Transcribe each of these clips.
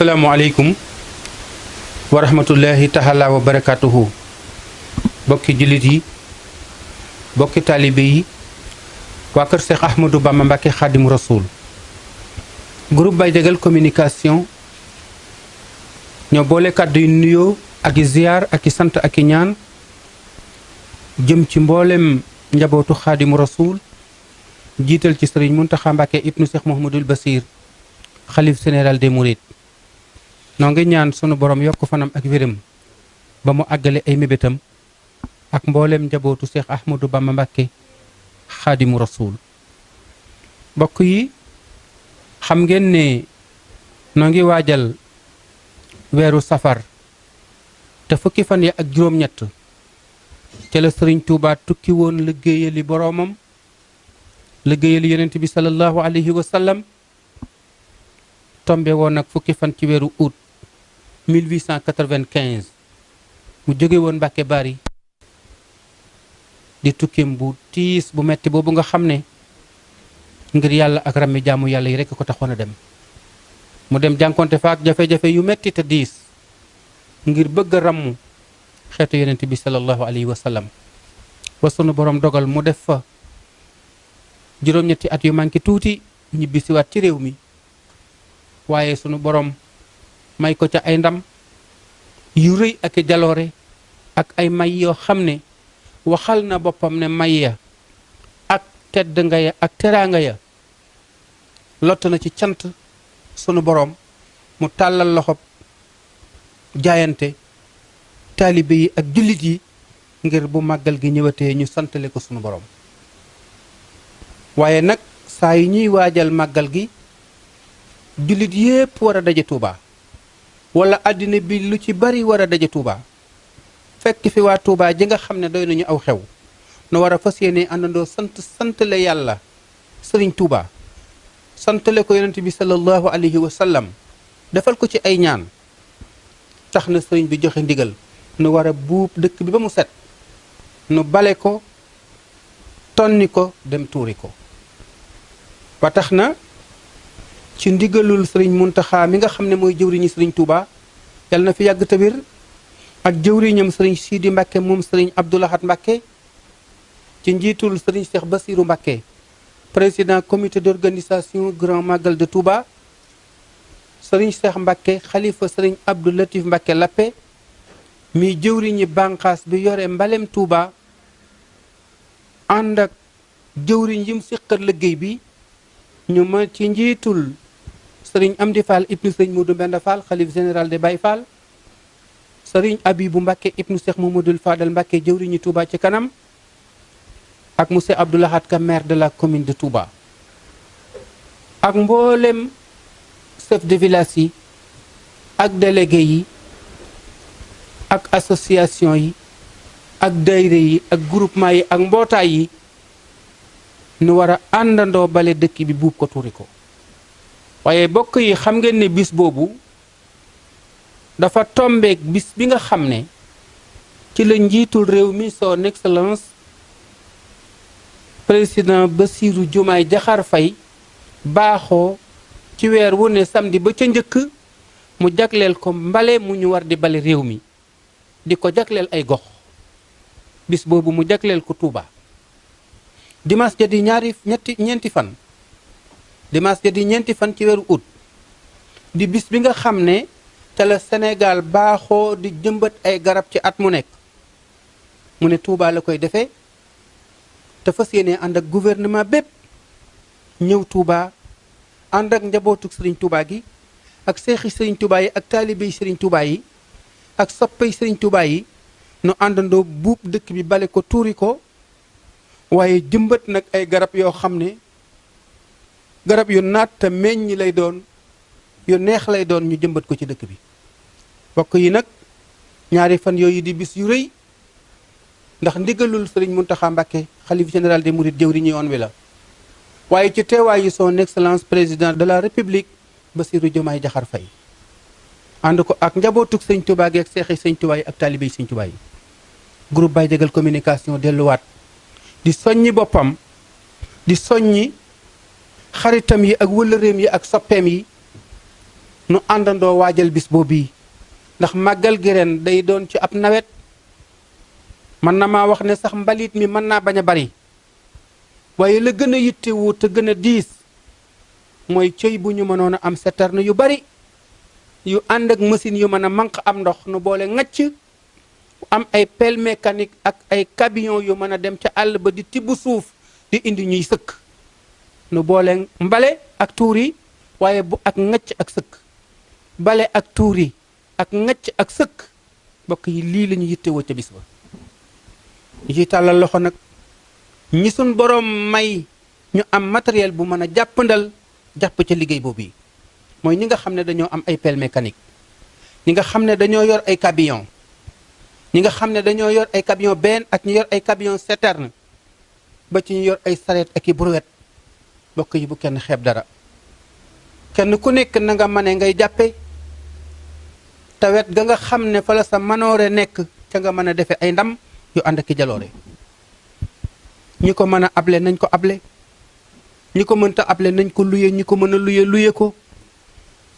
asalaamualeykum wa rahmatullahi taala wa barakatuhu. bokki jullit yi, bokki taalibe yi, waa kër Cheikh Ahmadou Bamba Mbacké Xaadimu Rasuul. groupe Baye Diagal communication ñoo boole kàddu yu nuyoo ak i ziyaar ak i sant ak i ñaan jëm ci mboolem njabootu Xaadimu Rasuul, jiital ci sëriñ Muntaxa Mbacké ibnu Cheikh Mouhamadoul Bassir xalif général des Mourides. noo ngi ñaan sunu borom yokk fanam ak wéram ba mu àggale ay mébétam ak mboolem njabootu Cheikh Ahmadou Bamba Mbacké Xaadimu Rasuul. mbokk yi, xam ngeen ne noo ngi waajal weeru safar te fukki fan ya ak juróom-ñett ca la sëriñ Tuubaa tukki woon liggéeyali boroomam, liggéeyali yonent bi sallallahu alayhi wa sallam, tombe woon nag fukki fan ci weeru août 1895 mu jóge woon Mbàkke Bari di tukkim bu tiis bu metti boobu nga xam ne ngir yàlla ak rammi jaamu yàlla yi rekk ko taxoon a dem. mu dem jànkonte fa ak jafe-jafe yu metti te diis ngir bëgg a ràmmu xeetu yonent bi sallallahu alayhi wa sallam. ba sunu borom dogal mu def fa juróom-ñetti at yu manqué tuuti ñibbisiwaat ci réew mi, waaye sunu borom may ko ca ay ndam yu rëy ak i jaloore ak ay may yoo xam ne waxal na boppam ne may ya ak tedd nga ya ak teraanga ya lott na ci cant sunu borom. mu tàllal loxob jaayante taalibe yi ak jullit yi ngir bu màggal gi ñëwatee ñu santale ko sunu borom. waaye nag saa yi ñuy waajal màggal gi jullit yépp war a daje Touba, wala àddina bi lu ci bari war a daje Touba, fekk fi waa Touba ji nga xam ne doy nañu aw xew nu war a fas yéene àndandoo santale yàlla sëriñ Touba, santale ko yonent bi sallallahu alayhi wa sallam, defal ko ci ay ñaan. tax na sëriñ bi joxe ndigal nu war a buub dëkk bi ba mu set, nu bale ko, tonni ko, dem tuuri ko. ba tax na ci ndigalul sëriñ Muntaxa mi nga xam ne mooy jëwriñu sëriñ Touba, yal na fi yàgg te wér, ak jëwriñam sëriñ Sidi Mbacké moom sëriñ Abdou Lahad Mbacké, ci njiitul sëriñ Cheikh Bassirou Mbacké, président comité d'organisation grand magal de Touba, sëriñ Cheikh Mbacké xalifa sëriñ Abdou Latif Mbacké Lappé mi jëwriñi bànqaas bi yore mbalem Touba, ànd ak jëwriñ yim siqal liggéey bi ñu ma ci njiitul sëriñ Amdi Fall ibnu sëriñ Modou Mbenda Fall xalif général de Baye Fall, sëriñ Abibou Mbacké ibnu Cheikh Mamadou Fadal Mbacké jëwriñi Touba ci kanam, ak monsieur Abdou Lahad Ka maire de la commune de Touba, ak mboolem chef de village yi ak délégué yi ak association yi ak daayira yi ak groupement yi ak mbootaay yi, nu war a àndandoo bale dëkk bi buub ko tuuri ko. waaye bokk yi, xam ngeen ne bis boobu dafa tombeek bis bi nga xam ne ci la njiitul réew mi son excellence président Bassirou Diomaye Diakhar Faye baaxoo ci weer wu ne samedi ba ca njëkk mu jagleel ko mbale mu ñu war di bale réew mi, di ko jagleel ay gox. bis boobu mu jagleel ko Touba. dimanche ja di ñeenti fan, dimanche ja di ñeenti fan ci weeru août, di bis bi nga xam ne te la Sénégal baaxoo di jëmbat ay garab ci at mu nekk. mu ne Touba la koy defee te fas yéene ànd ak gouvernement bépp ñëw Touba, ànd ak njabootu sëriñ Touba gi ak seexi sëriñ Touba yi ak taalibey sëriñ Touba yi ak soppey sëriñ Touba yi, nu àndandoo buub dëkk bi bale ko tuuri ko, waaye jëmbat nag ay garab yoo xam ne garab yu naat te meññ lay doon, yu neex lay doon, ñu jëmbat ko ci dëkk bi. bokk yi nag, ñaari fan yooyu di bis yu rëy, ndax ndigalul sëriñ Muntaxa Mbacké xalif général des Mourides jëwriñu yoon wi la, waaye ci teewaayu son excellence président de la république Bassirou Diomaye Diakhar Faye, ànd ko ak njabootug sëñ Touba gi ak seexi sëñ Touba yi ak taalibey sëñ Touba yi. groupe Baye Diagal communication delluwaat di soññi boppam, di soññi xaritam yi ak wëllëreem yi ak soppeem yi nu àndandoo waajal bis boobu ndax màggal gi ren day doon ci ab nawet mën na maa wax ne sax mbalit mi mën naa bañ a bari waaye la gën a yittewu te gën a diis mooy cëy bu ñu mënoon a am citerne yu bari yu ànd ak machine yu mën a manq am ndox nu boole ngacc am ay pelle mécanique ak ay camion yu mën a dem ca àll ba di tibb suuf di indi ñuy sëkk nu boole mbale ak tuur yi waaye bu ak ngacc ak sëkk bale ak tuur yi ak ngacc ak sëkk mbokk yi lii la ñu yittewoo ca bis ba ñu ciy tàllal loxo nag ñi suñ boroom may ñu am matériel bu mën a jàppandal jàpp ca liggéey boobu yi mooy ñi nga xam ne dañoo am ay pelle mécanique ñi nga xam ne dañoo yor ay camion ñi nga xam ne dañoo yor ay camion benn ak ñu yor ay camion citerne ba ci ñu yor ay sareet ak i brouette mbokk yi bu kenn xeeb dara kenn ku nekk na nga mane ngay jàppe te wet ga nga xam ne fa la sa manoore nekk ca nga mën a defe ay ndam yu ànd ak i jaloore ñi ko mën a able nañ ko able ñi ko mënta able nañ ko luye ñi ko mën a luye ko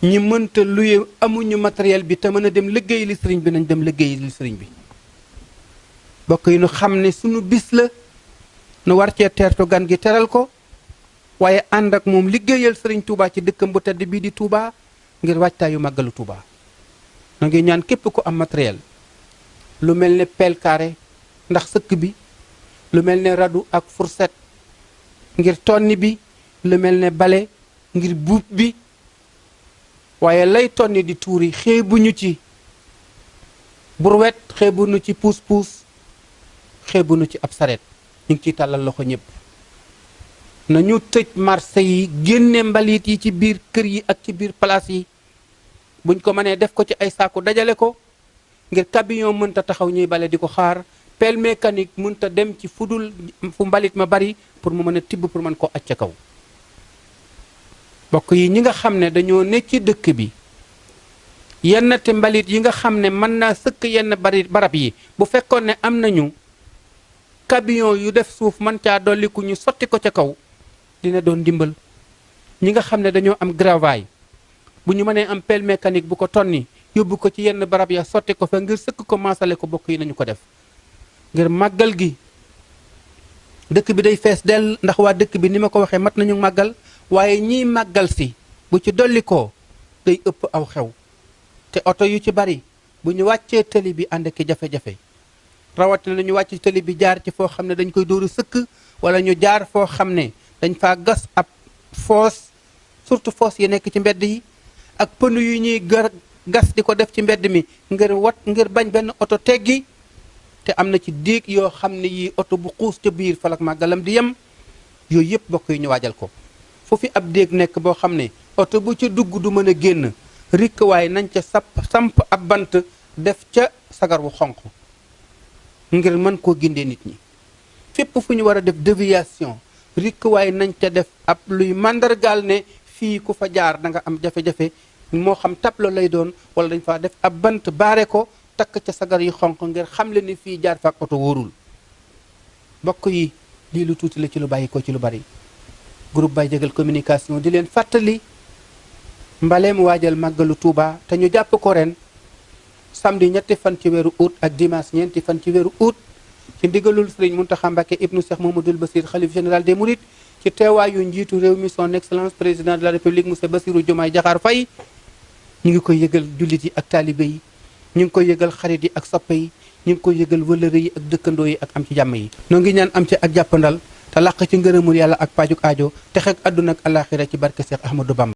ñi mënta luye amuñu matériel bi te mën a dem liggéey li sëriñ bi nañ dem liggéey li sëriñ bi bokk yi nu xam ne sunu bis la nu war cee teertu gan gi teral ko waaye ànd ak moom liggéeyal sëriñ Touba ci dëkkam bu tedd bii di Touba ngir waajtaayu màggalu Touba na ngi ñaan képp ku am matériel lu mel ne pelle carré ndax sëkk bi lu mel ne radu ak fourchette ngir tonni bi lu mel ne bale ngir buub bi waaye lay tonni di tuuri xeebuñu ci brouette xeebuñu ci puus-puus xeebuñu ci ab sareet ñu ngi ciy tàllal loxo ñëpp nañu tëj marché yi génne mbalit yi ci biir kër yi ak ci biir place yi buñ ko mënee def ko ci ay saaku dajale ko ngir camion mënta taxaw ñuy bale di ko xaar pelle mécanique mënta dem ci fudul fu mbalit ma bari pour mu mën a tibb pour mën koo acc ca kaw bokk yi ñi nga xam ne dañoo ne ci dëkk bi yenn te mbalit yi nga xam ne mën naa sëkk yenn barab yi bu fekkoon ne am nañu camion yu def suuf mën caa dolliku ñu sotti ko ca kaw dina doon ndimbal ñi nga xam ne dañoo am gravaay bu ñu mënee am pelle mécanique bu ko tonni yóbbu ko ci yenn barab ya sotti ko fa ngir sëkk ko maasale ko bokk yi nañu ko def ngir màggal gi dëkk bi day fees dell ndax waa dëkk bi ni ma ko waxee mat nañu màggal waaye ñiy màggal si bu ci dollikoo day ëpp aw xew te oto yu ci bari bu ñu wàccee tëli bi ànd ki jafe-jafe rawatina ñu wàcc tëli bi jaar ci foo xam ne dañ koy dóoru sëkk wala ñu jaar foo xam ne dañ faa gas ab foos surtout foos yi nekk ci mbedd yi ak pënu yu ñuy gas di ko def ci mbedd mi ngir bañ benn oto teggi te am na ci déeg yoo xam ne yii oto bu xuus ca biir falak màggalam di yem yooyu yëpp bokk yi ñu waajal ko fu fi ab déeg nekk boo xam ne oto bu ca dugg du mën a génn rikk waaye nañ ca samp ab bant def ca sagar wu xonq ngir mën koo gindee nit ñi fépp fu ñu war a def déviation rikk waaye nañ ca def ab luy màndargaal ne fii ku fa jaar da nga am jafe-jafe moo xam tableau lay doon wala dañ faa def ab bant baare ko takk ca sagar yi xonq ngir xam le ni fii jaar fa ak oto wóorul bokk yi lii lu tuuti la ci lu bàyyi ko ci lu bari groupe Baye Diagal communication di leen fàttali mbaleem waajal màggalu Touba te ñu jàpp ko ren samedi 2 fan ci weeru août ak dimanche 4 fan ci weeru août ci ndigalul Serigne Mountakha Mbacké ibnu Cheikh Mamadou Bassir xalif général des Mourides ci teewaayu njiitu réew mi son excellence président de la république monsieur Bassirou Diomaye Diakhar Faye ñu ngi koy yëgal jullit yi ak taalibe yi ñu ngi koy yëgal xarit yi ak soppe yi ñu ngi koy yëgal wëllëre yi ak dëkkandoo yi ak am ci jàmm yi noo ngi ñaan am ci ak jàppandal te làq ci ngërëmul yàlla ak pajuk aajo te xeeg àdduna ak alaxira ci barke Cheikh Ahmadou Bamba